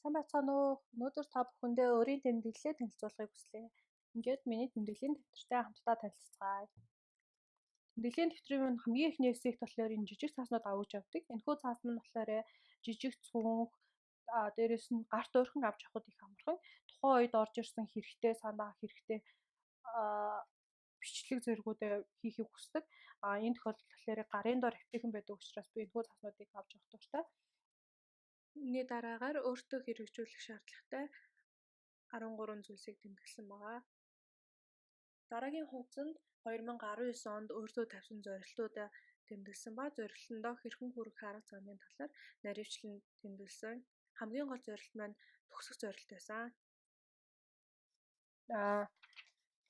Сайн байцгаана уу? Өнөөдөр та бүхэндээ өөрийн тэмдэглэлээ танилцуулахыг хүслээ. Ингээд миний тэмдэглэлийн дэвтэртэй хамтдаа танилцацгаая. Тэмдэглэлийн дэвтрийн минь хамгийн эхний хэсэгт болохоор энэ жижиг цааснууд авч явдаг. Энэхүү цаасан нь болохоор жижиг цүнх, дээрээс нь гарт ойрхон авч явахад их амархан. Тухайн үед орж ирсэн хэрэгтэй санаа, хэрэгтэй бичлэг зэргүүдээ хийхийг хүсдэг. Энэ тохиолдолд болохоор гарын дор эвтэйхэн байдаг учраас би энэхүү цааснуудыг авч явах дуртай. Үүний дараагаар өөртөө хэрэгжүүлэх шаардлагатай 13 зүйлсийг тэмдэглэсэн байгаа. Дараагийн хуудсанд 2019 онд өөртөө тавьсан зорилтуудаа тэмдэглэсэн ба зорилтондоо хэрхэн хүрэх арга замын талаар наривчлан тэмдэглэсэн. Хамгийн гол зорилт маань төгсөх зорилт байсан.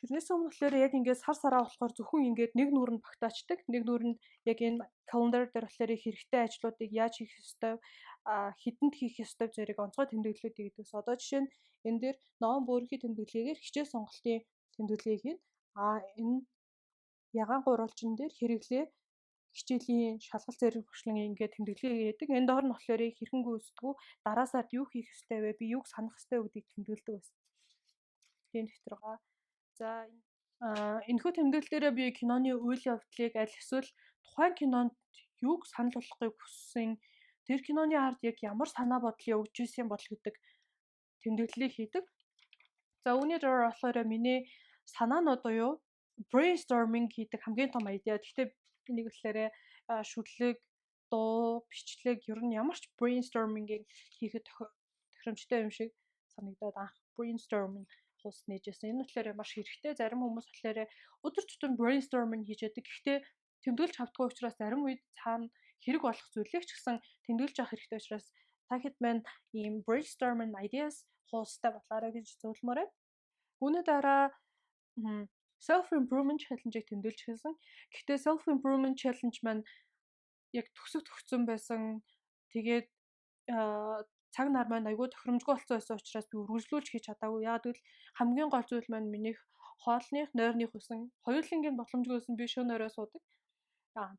Тэрнээс өмнө болохоор яг ингээд сар сараа болохоор зөвхөн ингээд нэг нүүрэнд багтаачдаг. Нэг нүүрэнд яг энэ calendar дээр болохоор хэрэгтэй ажлуудыг яаж хийх ёстой, хэдэнд хийх ёстой зэрэг онцгой тэмдэглэлүүд хийгдэгс. Одоо жишээ нь энэ дээр ном бүрийнхээ тэмдэглэгээр хичээл сонголтын тэмдэглэлийг хийнэ. Энэ ягаан гурвалжин дээр хэрэглээ хичээлийн шалгалт зэрэг багшлан ингээд тэмдэглэгээ хийдэг. Энэ доор нь болохоор хэрхэн гүйцэтгэв, дараа сард юу хийх ёстой вэ, би юуг санах ёстой гэдгийг тэмдэглэдэг байсан. Тийм дэвтэр байгаа. За, энэхүү тэмдэглэл дээрээ би киноны үйл явдлыг аль эсвэл тухайн кинонд юуг санал болгохыг хүссэн, тэр киноны ард яг ямар санаа бодол явагдаж исэн бол гэдэг тэмдэглэлийг хийдэг. За, үүний дараа болохоор миний санаанууд буюу brainstorming хийдэг хамгийн том idea. Гэхдээ энийг болохоор шүлэг, дуу, бичлэг, ер нь ямар ч brainstorming-ийг хийхэд тохиромжтой юм шиг санагдаад анх brainstorming хуудас нээжсэн. Энэ болохоор маш хэрэгтэй. Зарим хүмүүс болохоор өдөр тутам brainstorming хийж яадаг. Гэхдээ тэмдэглэж авдаггүй учраас зарим үед цаана хэрэг болох зүйлийг ч гэсэн тэмдэглэж авах хэрэгтэй учраас та хэд маань ийм brainstorming ideas хуудастай болоорой гэж зөвлөмөр байна. Үүний дараа self improvement challenge-ыг тэмдэглэж хэлсэн. Гэхдээ self improvement challenge маань яг төгсөх төгссөн байсан. Тэгээд цаг нар маань айгүй тохиромжгүй болсон байсан учраас би үргэлжлүүлж хийж чадаагүй. Яагаад гэвэл хамгийн гол зүйл маань минийх хоолных, нойрных байсан. Хоёулангийн боломжгүй байсан, би шөнө орой суудаг.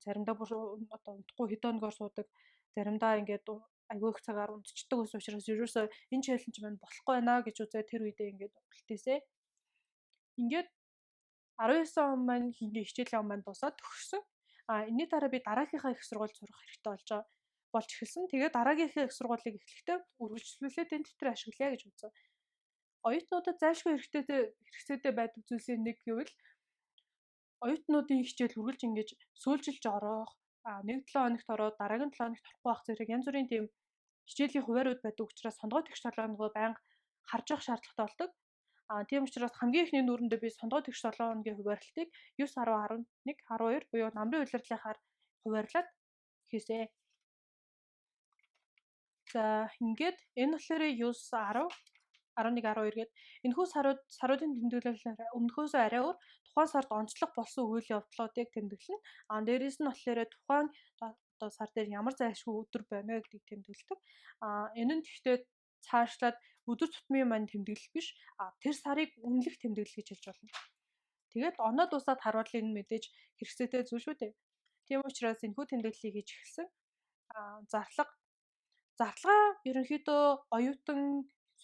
Заримдаа бүр одоо унтахгүй хэд хоногоор суудаг. Заримдаа ингээд айгүй их цагаар унтчихдаг байсан учраас ерөөсөө энэ challenge маань болохгүй байна гэж үзээ тэр үедээ ингээд үлдээсэ. Ингээд 19 он маань ингээ хичээлийн он маань дуусаад төгссөн. Энэний дараа би дараагийнхаа их сургуульд сурах хэрэгтэй болж байгаа болж эхэлсэн. Тэгээд дараагийнхаа их сургуулийг эхлэхдээ үргэлжлүүлээд энэ дэвтэр ашиглая гэж үзсэн. Оюутнуудад зайлшгүй хэрэгтэй хэрэгцээтэй байдаг зүйлсийн нэг гэвэл оюутнуудын хичээл үргэлж ингэж сүүлжилж орох, 1 7 хоногт ороод дараагийн 7 хоногт орохгүй байх зэрэг янз бүрийн тийм хичээлийн хуваарууд байдаг учраас сондгой тэгш 7 хоногоо байнга харж явах шаардлагатай болдог. Тийм учраас хамгийн эхний нүүрэндээ би сондгой тэгш 7 хоногийн хуваарлтыг 9, 10, 11, 12 буюу намрын улирлынхаар хуваарлаад хийсэ. За, ингээд энэ болохоор 9, 10, 11, 12 гээд энэхүү саруудын тэмдэглэл өмнөхөөсөө арай өөр, тухайн сард онцлог болсон үйл явдлуудыг тэмдэглэнэ. Дээрээс нь болохоор тухайн одоо сар дээр ямар зайлшгүй өдөр байна вэ гэдгийг тэмдэглэдэг. Энэ нь гэхдээ цаашлаад өдөр тутмын маань тэмдэглэл биш. Тэр сарыг үнэлэх тэмдэглэл гэж хэлж болно. Тэгээд оноо дуусаад харуул энэ мэдээж хэрэгцээтэй зүйл шүү дээ. Тийм учраас энэхүү тэмдэглэлийг хийж эхэлсэн. Зардлага ерөнхийдөө оюутан,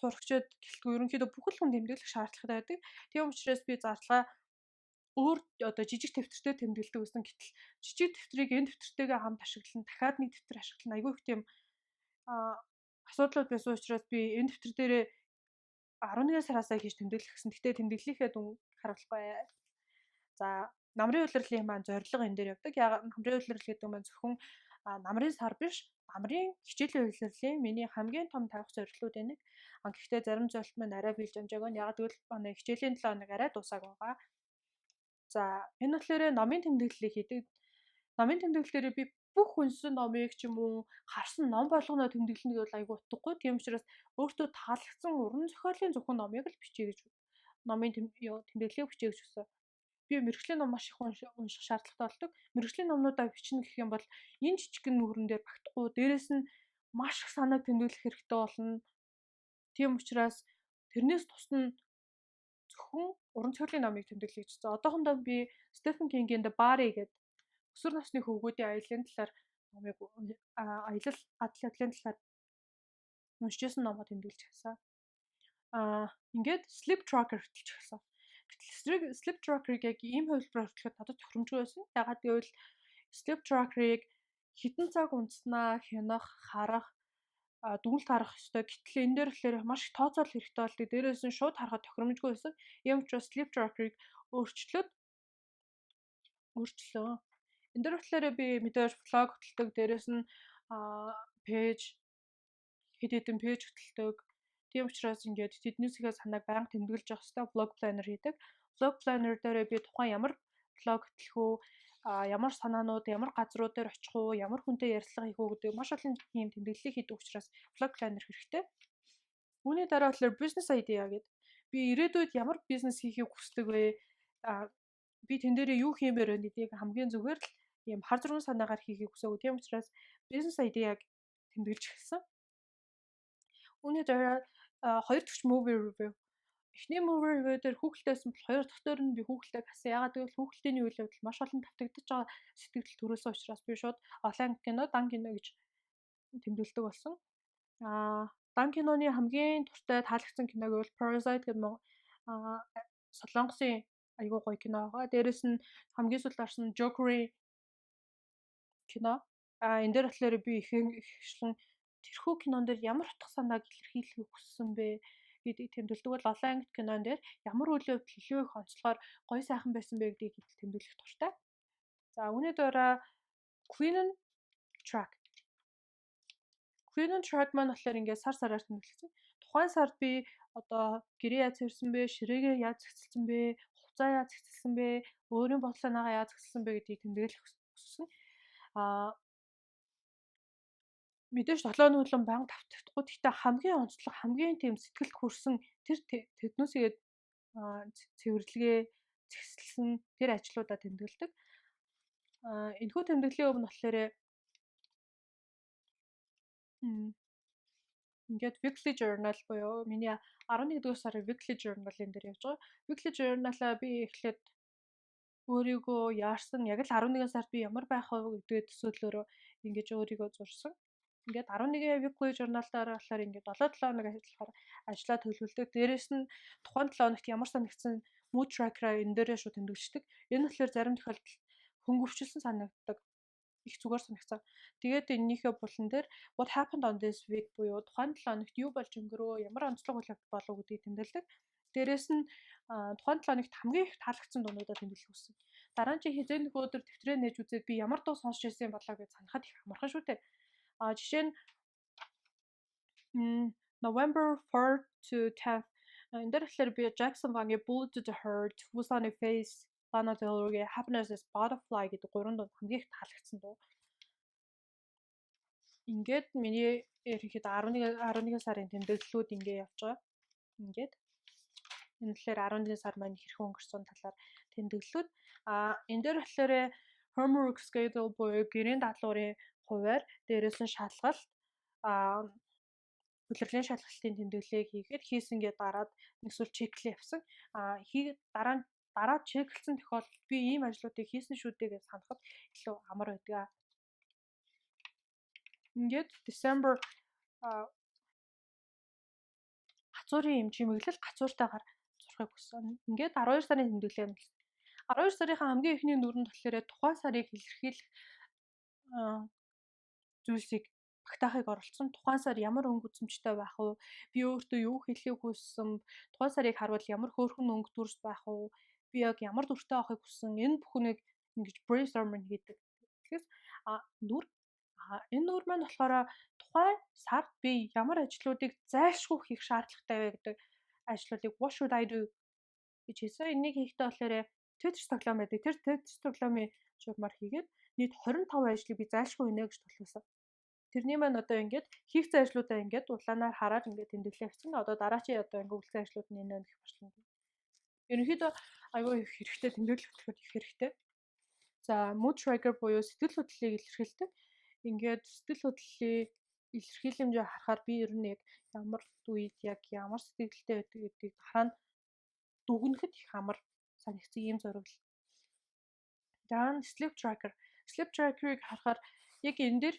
сурагчид гэлтгүй ерөнхийдөө бүхэл хүн тэмдэглэх шаардлагатай байдаг. Тийм учраас би зардлага өөр одоо жижиг дэвтэртэй тэмдэглэдэг байсан. Гэтэл жижиг дэвтрийг энэ дэвтэртэйгээ хамт ашиглан дахиад нэг дэвтэр ашиглан айгүй их тийм асуудлууд байсан учраас би энэ дэвтэр дээрээ 11 сараасаа хийж тэмдэглэх гэсэн. Гэхдээ тэмдэглэлийнхээ дүн харуулахгүй. За, намрын улирлын маань зорилго энэ дээр явдаг. Яг намрын улирал гэдэг маань зөвхөн намрын сар биш, намрын хичээлийн улирлын миний хамгийн том тавих зорилгоудын нэг. Гэхдээ зарим зорилт маань арай биелж амжаагүй. Яг гэвэл манай хичээлийн 7 хоног арай дуусааг байгаа. За, энэ болохоор номын тэмдэглэлийг хийдэг. Номын тэмдэглэлээр би бүх уншсан номыг ч юм уу харсан ном болгоноо тэмдэглэнэ гэвэл айгүй утгагүй. Тийм учраас өөртөө таалагдсан уран зохиолын зөвхөн номыг л бичье гэж номын тэмдэглэлийг бичье гэж хүссэн. Би мэргэжлийн ном маш их унших шаардлагатай болдог. Мэргэжлийн номнуудаа бичнэ гэх юм бол энэ жижигхэн нүүрэн дээр багтахгүй. Дээрээс нь маш их санааг тэмдэглэх хэрэгтэй болно. Тийм учраас тэрнээс тусна зөвхөн уран зохиолын номыг тэмдэглэе гэж үзсэн. Одоохондоо би Стефен Кингийн The Body гэдэг өсвөр насны хөвгүүдийн аяллаа талаар номыг, аялал адал явдлын талаар Уншижсэн номоо тэмдэглэж эхэлсэн. Ингээд sleep tracker хөтлөж эхэлсэн. Гэтэл sleep tracker-ыг яг ийм хувилбараар хөтлөхөд надад тохиромжгүй байсан. Яагаад гэвэл sleep tracker-ыг хэдэн цаг унтснаа хянах, харах, дүгнэлт гаргах ёстой. Гэтэл энэ дээр болохоор маш их тооцоолол хэрэгтэй болдог. Дээрээс нь шууд харахад тохиромжгүй байсан. Ийм учраас sleep tracker-ыг өөрчлөөд өөрчлөө. Энэ дээр болохоор би мэдээж vlog хөтэлдэг. Дээрээс нь page, хэд хэдэн page хөтэлдэг. Тийм учраас ингээд тэднээсээ санааг байнга тэмдэглэж явах хэрэгтэй, vlog planner хийдэг. Vlog planner дээр би тухайн ямар vlog хөтлөх үү, ямар санаанууд, ямар газрууд дээр очих уу, ямар хүнтэй ярилцлага хийх үү гэдэг маш олон ийм тэмдэглэлийг хийдэг учраас vlog planner хэрэгтэй. Үүний дараа болохоор business idea гэдэг. Би ирээдүйд ямар бизнес хийхийг хүсдэг вэ? Би тэн дээрээ юу хиймээр байна гэдгийг хамгийн зүгээр л ийм хар зургийн санаагаар хийхийг хүсээгүй. Тийм учраас business idea-г тэмдэглэж эхэлсэн. Үүний дараа хоёр дахь movie review. Эхний movie review дээр хүүхэлтэйсэн бол хоёр дахь дээр нь би хүүхэлтэйг хассан. Яагаад гэвэл хүүхэлтийн үйл явдал маш олон давтагдаж байгаа сэтгэгдэл төрүүлсэн учраас би шууд олон кино, дан кино гэж тэмдэглэдэг болсон. Дан киноны хамгийн дуртай, таалагдсан кино гэвэл Parasite гэдэг Солонгосын айгүй гоё кино байгаа. Дээрээс нь хамгийн сүүлд гарсан Joker-ийн кино. Энэ дээр болохоор би ихэвчлэн тэрхүү кинон дээр ямар утга санааг илэрхийлэхийг хүссэн бэ гэдгийг тэмдэглэдэг бол олон ангит кинон дээр ямар үйл явдал илүү их онцлохоор гоё сайхан байсан бэ гэдгийг тэмдэглэх дуртай. За, үүний дараа clean and track. Clean and track маань болохоор ингээд сар сараар тэмдэглэсэн. Тухайн сард би одоо гэрээ яаж цэвэрлэсэн бэ, ширээгээ яаж зэгцэлсэн бэ, хувцаа яаж зэгцэлсэн бэ, өөрийн бодол санаагаа яаж зэгцэлсэн бэ гэдгийг тэмдэглэх хүссэн. Мэдээж 7 хоног байнга давтагдахгүй. Гэхдээ хамгийн онцлог, хамгийн тийм сэтгэлд хүрсэн тэр тэднүүсээ цэвэрлэгээ зэгсэлсэн тэр ажлуудаа тэмдэглэдэг. Энэхүү тэмдэглэлийн өмнө болохоор ингээд weekly journal буюу миний 11 дугаар сарын weekly journal-ын дээр явж байгаа. Weekly journal-аа би эхлээд өөрийгөө яарсан, яг л 11 сард би ямар байх вэ гэдгээ төсөөллөөрөө ингэж өөрийгөө зурсан. Ингээд 11 weekly journal дээр болохоор ингээд 7 7 хоног ажиллахаар ажлаа төлөвлөдөг. Дээрээс нь тухайн 7 хоногт ямар санагдсан mood tracker-а энэ дээрээ шууд тэмдэглэдэг. Энэ болохоор зарим тохиолдолд хөнгөвчлсөн санагддаг. Их зүгээр санагцсан. Тэгээд энэнийхээ булан дээр what happened on this week буюу тухайн 7 хоногт юу болж өнгөрөө, ямар онцлог үйл явдал болов гэдгийг тэмдэглэдэг. Дээрээс нь тухайн 7 хоногт хамгийн их таалагдсан дуунуудаа тэмдэглэх хүссэн. Дараа нь чи хэзээ нэг өдөр дэвтрээ нээж үзээд би ямар дуу сонсч ирсэн болоо гэж санахад их амархан шүү дээ. Жишээ нь November 4 to 10th, энэ дээр болохоор би Jackson Wang-ийн Bullet to the Heart, Wusan Face, Lana Del Rey-гийн Happiness is Butterfly гэдэг гурван дуу хамгийн их таалагдсан дуу. Ингээд миний ерөнхийдөө 11 сарын тэмдэглэлүүд ингээ явж байгаа. Ингээд энэ болохоор 11 сар маань хэрхэн өнгөрсөн талаар тэмдэглэлүүд. Энэ дээр болохоор homework schedule буюу гэрийн даалгаврын хувиар, дээрээс нь шалгалт, улирлын шалгалтын тэмдэглэлийг хийгээд хийсэнгээ дараад нэг сүүл check лээ явсан. Хий дараа нь дараа check лсэн тохиолдолд би ийм ажлуудыг хийсэн шүү дээ гэж санахад илүү амар байдаг. Ингээд December гацуурын юм чимэглэл гацууртайгаар зурхыг хүссэн. Ингээд 12 сарын тэмдэглэл нь 12 сарынхаа хамгийн эхний нүрэнд болохоор тухайн сарыг илэрхийлэх зүйлсийг багтаахыг оролдсон. Тухайн сар ямар өнгө үзэмжтэй байх вэ? Би өөртөө юу хэлэхийг хүссэн? Тухайн сарыг харвал ямар хөөрхөн өнгө дүрс байх вэ? Би яг ямар дүртэй авахыг хүссэн? Энэ бүхнийг ингэж brainstorming хийдэг. Тэгэхээр нүр энэ нүр маань болохоор тухайн сард би ямар ажлуудыг зайлшгүй хийх шаардлагатай вэ гэдэг ажлуудыг what should I do гэж хийсэн. Энийг хийхдээ болохоор Tetris тоглоом байдаг. Тэр Tetris тоглоомын журмаар хийгээд нийт 25 ажлыг би зайлшгүй хийнэ гэж төлөвлөсөн. Тэрний маань одоо ингээд хийгдсэн ажлуудаа ингээд улаанаар хараад ингээд тэмдэглээ авчихсан. Одоо дараачийн одоо ингээд үлдсэн ажлууд нь энэ гэх мэтлэн. Ерөнхийдөө аягүй их хэрэгтэй, тэмдэглэл хөтлөхөд их хэрэгтэй. За, mood tracker буюу сэтгэл хөдлөлийг илэрхийлдэг. Ингээд сэтгэл хөдлөлийн илэрхийлэмжээ харахаар би ер нь яг ямар үед яг ямар сэтгэлтэй байдаг гэдгийг дараа нь дүгнэхэд их амар санагдсан ийм зураглал. Дараа нь sleep tracker. Sleep tracker-ыг харахаар яг энэ дээр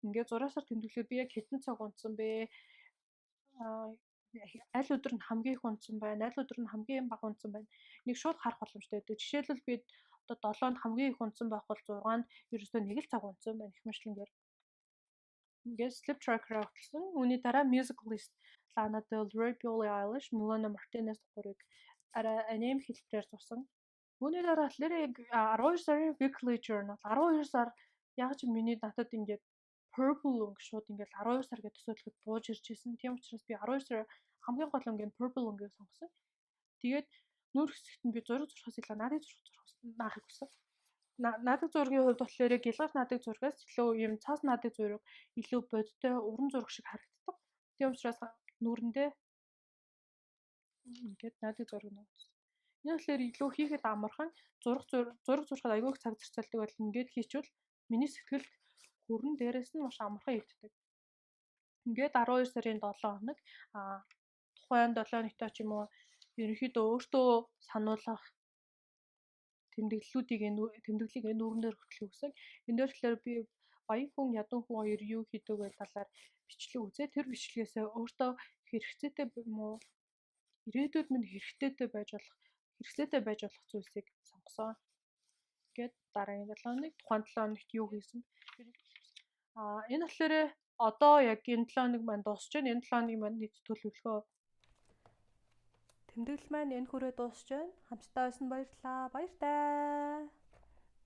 ингээд зураасаар тэмдэглэхээр би яг хэдэн цаг унтсан бэ? Аль өдөр нь хамгийн их унтсан байна, аль өдөр нь хамгийн бага унтсан байна. Нэг шууд харах боломжтой байдаг. Жишээлбэл, би одоо 7-нд хамгийн их унтсан байх бол 6-нд ерөөсөө нэг л цаг унтсан байна гэх мэтчилэнгээр. Ингээд sleep tracker хөтлсөн. Үүний дараа music list, Lana Del Rey, Billie Eilish, Melanie Martinez гурыг арай аним хэлбэрээр зурсан. Үүний дараа болохоор яг 12 сарын weekly journal. 12 сар яг ч миний надад ингээд purple өнгө шууд ингээд 12 сар гэж төсөөлөхөд бууж ирж ирсэн. Тийм учраас би 12 сар хамгийн гол өнгийг purple өнгийг сонгосон. Тэгээд нүүр хэсэгт нь би зураг зурхаас илүү наадыг зурх зурхаас наахыг хүссэн. Наадаг зургийн хувьд болохоор гялгар наадаг зургаас илүү ийм цаас наадаг зураг илүү бодиттой уран зураг шиг харагддаг. Тийм учраас нүүрэндээ ингээд наадаг зураг нууцсан. Энэ болохоор илүү хийхэд амархан, зураг зураг зурхад аягүй их цаг зарцуулдаг бол ингээд хийчихвэл миний сэтгэлд хүрэн, дээрэс нь маш амархан хийгддэг. Ингээд 12 сарын 7 хоног тухайн 7 хоногтой ч юм уу ерөнхийдөө өөртөө сануулгах тэмдэглэлүүдийг, энэ тэмдэглэлийг энэ нүүрэн дээр хөтлөх гэсэн. Энэ дээр болохоор би баян хүн, ядан хүн хоёр юу хийдэг вэ талаар бичлэг үзээ. Тэр бичлэгээсээ өөртөө хэрэгцээтэй юм уу, ирээдүйд минь хэрэгтэйтэй байж болох, хэрэгцээтэй байж болох зүйлсийг сонгосон. Ингээд дараагийн 7 хоног, тухайн 7 хоногт юу хийсэн. Энэ болохоор одоо яг энэ 7 хоног маань дуусч байна. Энэ 7 хоногийн маань нийт төлөвлөгөө, тэмдэглэл маань энэ хүрээ дуусч байна. Хамтдаа байсан баярлалаа. Баяртай.